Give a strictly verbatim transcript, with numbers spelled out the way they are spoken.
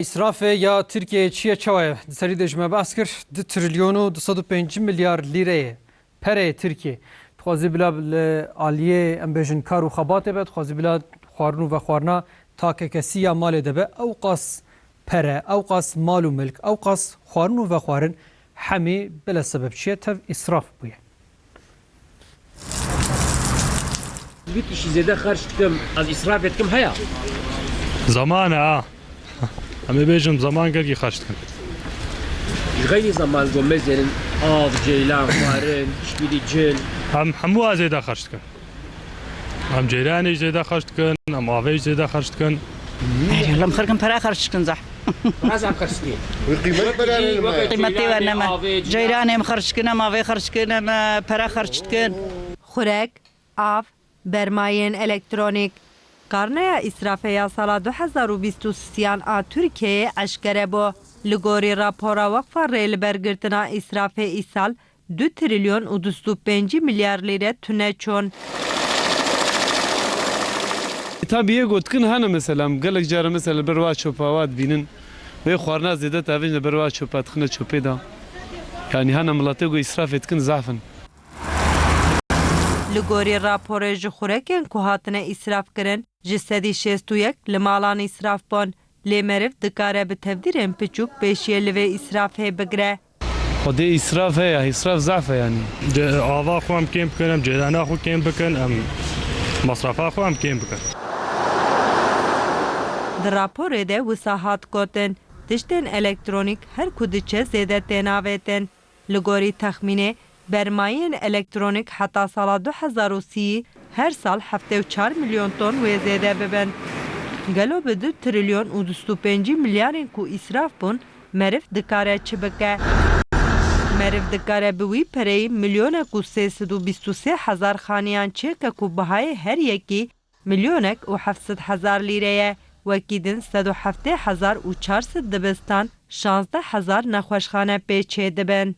Îsrafê ya Tirkiyeyê çi ye, çawa ye? Di serî de ji me behs kir, du trilyon û du sed û pêncî milyar lîre ye pereyê Tirkiyê. Dixwazî bila li aliyê, em bêjin, kar û xebatê be, dixwazî bila xwarin û vexwarina takekesî ya malê de be. Ew qas pere, ew qas mal û milk, ew qas xwarin û vexwarin hemî bila sebeb çi ye? Tev îsraf bûye. Vî tiştî zêde xerc dikim, ez îsrafê dikim heya? Zaman e, ha. Em ê bêjin, zaman gelkî xerc dikin. Ji xeyrî zaman ku mezêrin, av, ceylan, xwarin, piştgirî cil. Em hemû a zêde xerc dikin. Em ceyranê jî zêde xerc dikin, em avê jî zêde xerc dikin. Erê, em xirkin pere xerc dikin zehf. Pere zehf xerc dikin. Wî qîmet Wekî berê jî, neme. Wekî Qîmetê ceyranê, werneme. Avê, ceylan. Ceyranê em xerc dikin, em avê xerc dikin, em, e, pere xerc dikin. Xurek, av, bermayên elektronîk. Karneya îsrafê ya sala du hezar û bîst û sêyan a Tirkiyeyê eşkere bû. Li gorî rapora Weqfa Rêlibergirtina Îsrafê îsal du trilyon û du sed û pêncî milyar lîre tune çûn. Tabî yê gotikin hene mesela, gelek cara mesela ber wa çöpa wa dibînin. Wê xwarina zêde tavêjin ber wa çöpa dixine çöpê de. Yani hene miletê ku îsrafê dikin zaf in. Li gorî raporê ji xurekên ku hatine îsrafkirin, ji sedî şêst û yek li malan îsraf bûn. Lê meriv dikare bi tevdîrên piçûk pêşiyê li vê îsrafê bigire. Xwedê îsraf heye, îsraf zehf e yani. Ce-, ava xwe em kêm bikin, em cêrana xwe kêm bikin, em masrafa xwe em kêm bikin. Di raporê de wisa hat gotin, tiştên elektronîk her ku diçe zêde têne avêtin. Li gorî texmînê, bermayiyên elektronîk heta sala du hezar û sî her sal heftê û çar milyon ton wê zêde bibin. Gelo bi du trilyon û du sed û pêncî milyarên ku îsraf bûn, meriv dikare çi bike? Meriv dikare bi wî pereyî milyonek û sê sed û bîst û sê hezar xaniyan çêke ku bihayê her yekî milyonek û heft sed hezar lîre ye, wekî din sed û heftê hezar û çar sed dibistan, şazdeh hezar nexweşxane pê çêdibin.